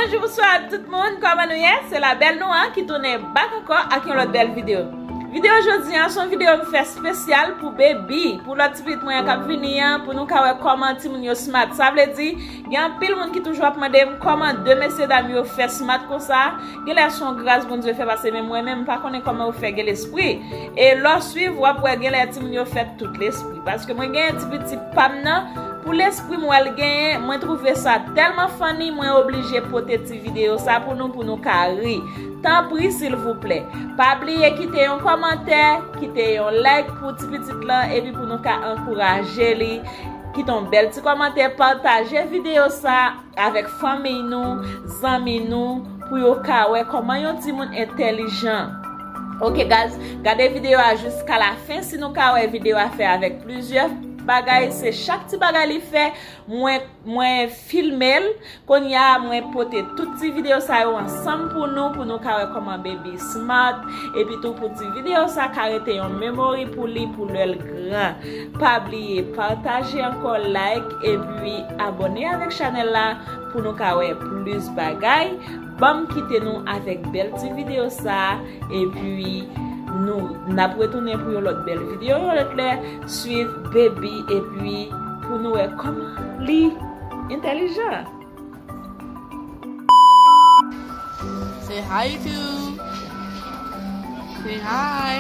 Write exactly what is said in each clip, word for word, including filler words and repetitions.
Bonjou, bonswa tout moun, kòman nou ye? Se la bèl nou an ki tounen back ankò ak yon lòt bèl videyo. Videyo jodi an se yon videyo m fè espesyal pou baby, pou lòt ti pitit mwen an k ap vini an, pou nou ka wè kòman timoun yo smart. Sa vle di, gen anpil moun ki toujou ap mande m kòman de mesye dam yo fè smart konsa. Genlè se yon gras Bondye fè, paske menm mwen menm m pa konnen kòman yo fè gen lespri. E lè w swiv, w ap wè genlè timoun yo fè tout lespri. Paske mwen genyen ti pitit pa m nan, pou lespri m wè l genyen, mwen twouve sa tèlman funny, mwen oblije pote ti videyo sa pou nou, pou nou ka ri. Tanpri, silvouplè, pa bliye kite yon kòmantè, kite yon like pou ti pitit lan, epi pou nou ka ankouraje li. Kite yon bèl ti kòmantè, pataje videyo sa avèk fanmi nou, zanmi nou, pou yo ka wè kòman yon timoun entèlijan. Ok, guys, gade videyo a jiska la fen. Si nou ka wè videyo a fè avèk plizyè bagay, se chak ti bagay li fè, mwen, mwen filme l. Kounye a, mwen pote tout ti videyo sa yo ansanm pou nou, pou nou ka wè kòman baby smart, epi tou pou ti videyo sa ka rete yon memory pou li, pou lè l gran. Pa bliye pataje ankò, like, epi abòne avèk chanèl la pou nou ka wè plis bagay. Ban m kite nou avèk bèl ti videyo sa, epi nou, n ap retounen pou yon lòt bèl videyo, yon lòt lè, swiv baby, epi pou nou wè kòman li entèlijan. Say hi, YouTube. Say hi.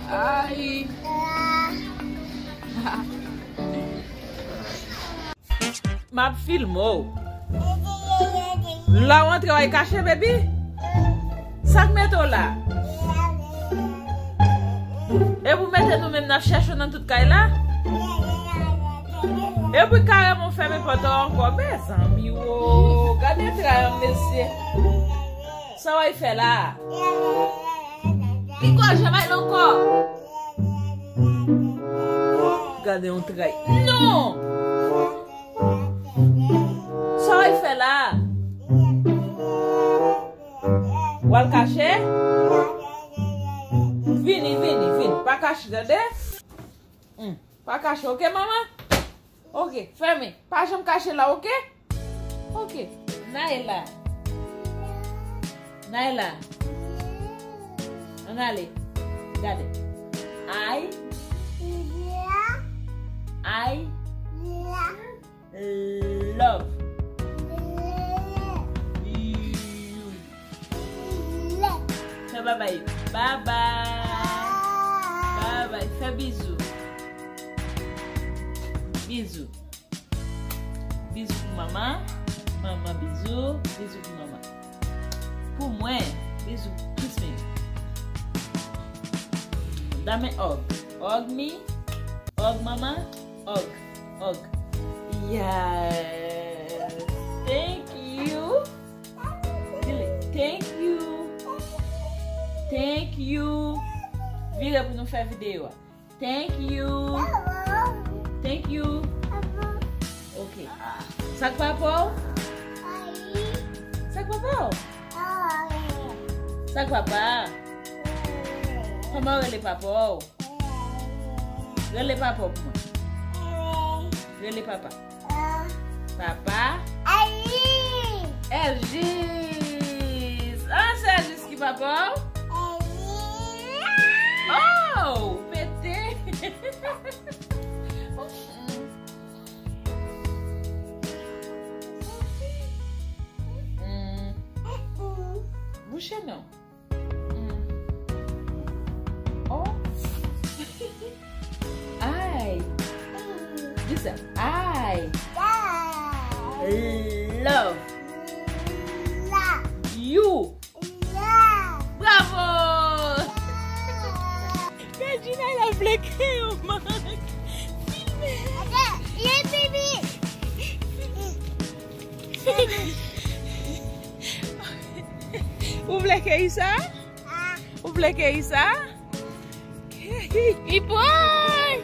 Hi. M ap filme w. La w antre w al kache, baby? Sa k mete w la? E pou mete nou menm n ap chèche w nan tout kay la? Epi karèman w fèmen pòt ou ankò, mezanmi wo. Gade tray an, mesye. Sa w al fè la? Li kò janm al ankò. Gade yon tray. Non! Sa w al fè la? W al kache? Vini, vini, vini. Pa kache, tande? Hmm. Pa kache, ok, manman? Ok, fèmen. Pa janm kache la, ok? Ok. Naila. Naila. Ann ale. Gade. I. I. Love. You. Fè babay. Babay. Babay. Fè bizou. Bizou. Bizou pou manman. Manman bizou. Bizou pou manman. Pou mwen. Bizou. Kiss me. Dame hug. Hug me. Hug manman. Hug. Hug. Yes. Thank you. Di li, thank you. Thank you. Vire pou nou fè videyo a. Thank you. Thank you. Ok. Sa k papa w? Sa k papa w? Sa k papa? Kòman w rele papa w? Rele papa w pou mwen. Rele papa. Papa. Elgis. Ah, se Elgis ki papa w? Oh, pete. Mm. Bouche non. Mm. Oh. I. Di sa. I. Love. You. Bravo! Gad Gina, l ap bleke yo, man. Filme. Ou vle keyi sa? Ou vle keyi sa? Ipòy!